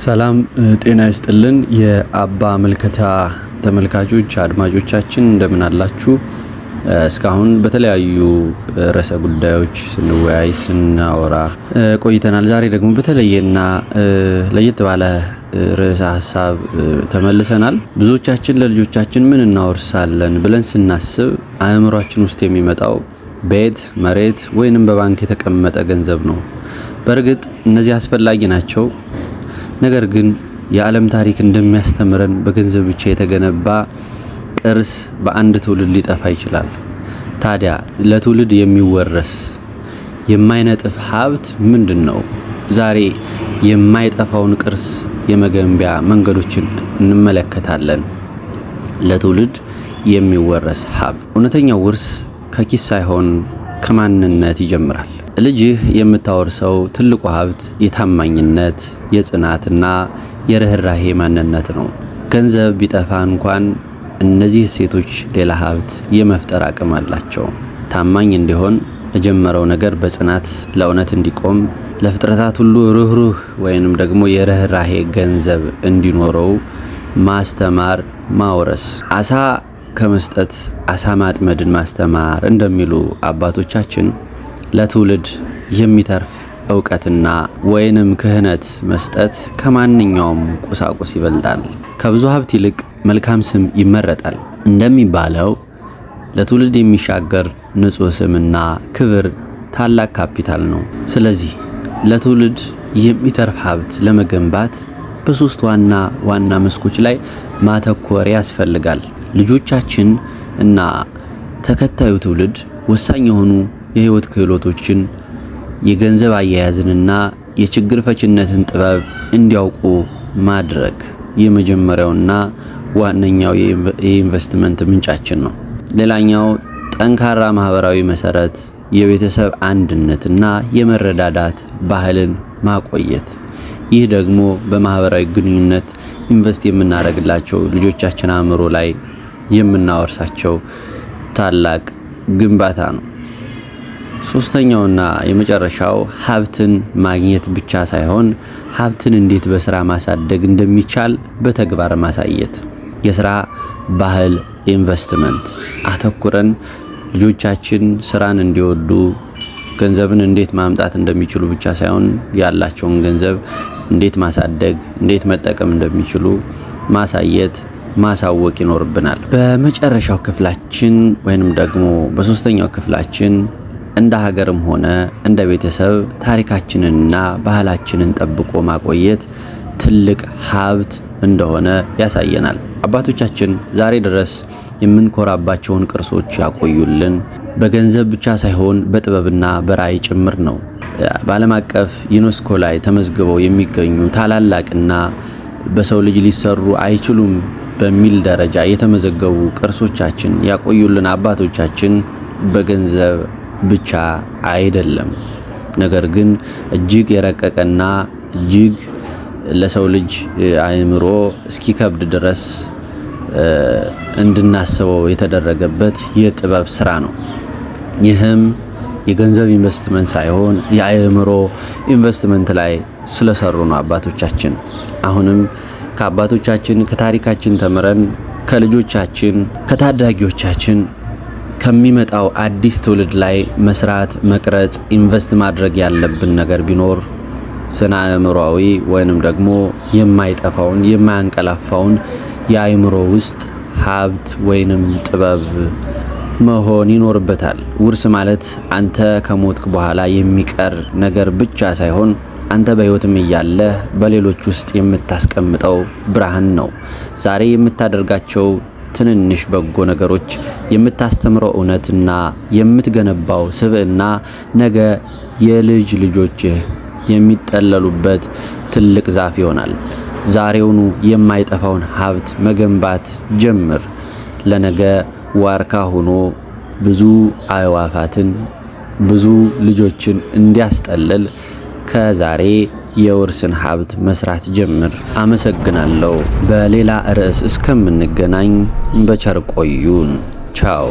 ሰላም ጤና ይስጥልን። የአባ ምልከታ ተመልካቾች አድማጮቻችን እንደምን አላችሁ? እስካሁን በተለያዩ ርዕሰ ጉዳዮች ስንወያይ ስናወራ ቆይተናል። ዛሬ ደግሞ በተለየና ለየት ባለ ርዕሰ ሀሳብ ተመልሰናል። ብዙዎቻችን ለልጆቻችን ምን እናወርሳለን ብለን ስናስብ አእምሯችን ውስጥ የሚመጣው ቤት፣ መሬት ወይንም በባንክ የተቀመጠ ገንዘብ ነው። በእርግጥ እነዚህ አስፈላጊ ናቸው። ነገር ግን የዓለም ታሪክ እንደሚያስተምረን በገንዘብ ብቻ የተገነባ ቅርስ በአንድ ትውልድ ሊጠፋ ይችላል። ታዲያ ለትውልድ የሚወረስ የማይነጥፍ ሀብት ምንድን ነው? ዛሬ የማይጠፋውን ቅርስ የመገንቢያ መንገዶችን እንመለከታለን። ለትውልድ የሚወረስ ሀብት፣ እውነተኛው ውርስ ከኪስ ሳይሆን ከማንነት ይጀምራል። ልጅህ የምታወርሰው ትልቁ ሀብት የታማኝነት፣ የጽናትና የርህራሄ ማንነት ነው። ገንዘብ ቢጠፋ እንኳን እነዚህ እሴቶች ሌላ ሀብት የመፍጠር አቅም አላቸው። ታማኝ እንዲሆን፣ ለጀመረው ነገር በጽናት ለእውነት እንዲቆም፣ ለፍጥረታት ሁሉ ርህሩህ ወይንም ደግሞ የርህራሄ ገንዘብ እንዲኖረው ማስተማር፣ ማውረስ። አሳ ከመስጠት አሳ ማጥመድን ማስተማር እንደሚሉ አባቶቻችን፣ ለትውልድ የሚተርፍ እውቀትና ወይንም ክህነት መስጠት ከማንኛውም ቁሳቁስ ይበልጣል። ከብዙ ሀብት ይልቅ መልካም ስም ይመረጣል እንደሚባለው፣ ለትውልድ የሚሻገር ንጹህ ስምና ክብር ታላቅ ካፒታል ነው። ስለዚህ ለትውልድ የሚተርፍ ሀብት ለመገንባት በሶስት ዋና ዋና መስኮች ላይ ማተኮር ያስፈልጋል። ልጆቻችን እና ተከታዩ ትውልድ ወሳኝ የሆኑ የህይወት ክህሎቶችን፣ የገንዘብ አያያዝንና የችግር ፈችነትን ጥበብ እንዲያውቁ ማድረግ የመጀመሪያውና ዋነኛው የኢንቨስትመንት ምንጫችን ነው። ሌላኛው ጠንካራ ማህበራዊ መሰረት፣ የቤተሰብ አንድነትና የመረዳዳት ባህልን ማቆየት። ይህ ደግሞ በማህበራዊ ግንኙነት invest የምናደርግላቸው ልጆቻችን አእምሮ ላይ የምናወርሳቸው ታላቅ ግንባታ ነው። ሶስተኛውና የመጨረሻው ሀብትን ማግኘት ብቻ ሳይሆን ሀብትን እንዴት በስራ ማሳደግ እንደሚቻል በተግባር ማሳየት። የስራ ባህል ኢንቨስትመንት አተኩረን ልጆቻችን ስራን እንዲወዱ፣ ገንዘብን እንዴት ማምጣት እንደሚችሉ ብቻ ሳይሆን ያላቸውን ገንዘብ እንዴት ማሳደግ፣ እንዴት መጠቀም እንደሚችሉ ማሳየት፣ ማሳወቅ ይኖርብናል። በመጨረሻው ክፍላችን ወይንም ደግሞ በሶስተኛው ክፍላችን እንደ ሀገርም ሆነ እንደ ቤተሰብ ታሪካችንንና ባህላችንን ጠብቆ ማቆየት ትልቅ ሀብት እንደሆነ ያሳየናል። አባቶቻችን ዛሬ ድረስ የምንኮራባቸውን ቅርሶች ያቆዩልን በገንዘብ ብቻ ሳይሆን በጥበብና በራዕይ ጭምር ነው። በዓለም አቀፍ ዩኔስኮ ላይ ተመዝግበው የሚገኙ ታላላቅና በሰው ልጅ ሊሰሩ አይችሉም በሚል ደረጃ የተመዘገቡ ቅርሶቻችን ያቆዩልን አባቶቻችን በገንዘብ ብቻ አይደለም፣ ነገር ግን እጅግ የረቀቀና እጅግ ለሰው ልጅ አእምሮ እስኪከብድ ድረስ እንድናስበው የተደረገበት የጥበብ ስራ ነው። ይህም የገንዘብ ኢንቨስትመንት ሳይሆን የአእምሮ ኢንቨስትመንት ላይ ስለሰሩ ነው አባቶቻችን። አሁንም ከአባቶቻችን ከታሪካችን ተምረን ከልጆቻችን፣ ከታዳጊዎቻችን፣ ከሚመጣው አዲስ ትውልድ ላይ መስራት፣ መቅረጽ፣ invest ማድረግ ያለብን ነገር ቢኖር ስነ አእምሯዊ ወይንም ደግሞ የማይጠፋውን የማያንቀላፋውን የአእምሮ ውስጥ ሀብት ወይንም ጥበብ መሆን ይኖርበታል። ውርስ ማለት አንተ ከሞትክ በኋላ የሚቀር ነገር ብቻ ሳይሆን አንተ በሕይወትም እያለህ በሌሎች ውስጥ የምታስቀምጠው ብርሃን ነው። ዛሬ የምታደርጋቸው ትንንሽ በጎ ነገሮች፣ የምታስተምረው እውነትና የምትገነባው ስብዕና ነገ የልጅ ልጆችህ የሚጠለሉበት ትልቅ ዛፍ ይሆናል። ዛሬውኑ የማይጠፋውን ሀብት መገንባት ጀምር። ለነገ ዋርካ ሆኖ ብዙ አዕዋፋትን፣ ብዙ ልጆችን እንዲያስጠልል ከዛሬ የውርስን ሀብት መስራት ጀምር። አመሰግናለሁ። በሌላ ርዕስ እስከምንገናኝ በቸር ቆዩን። ቻው።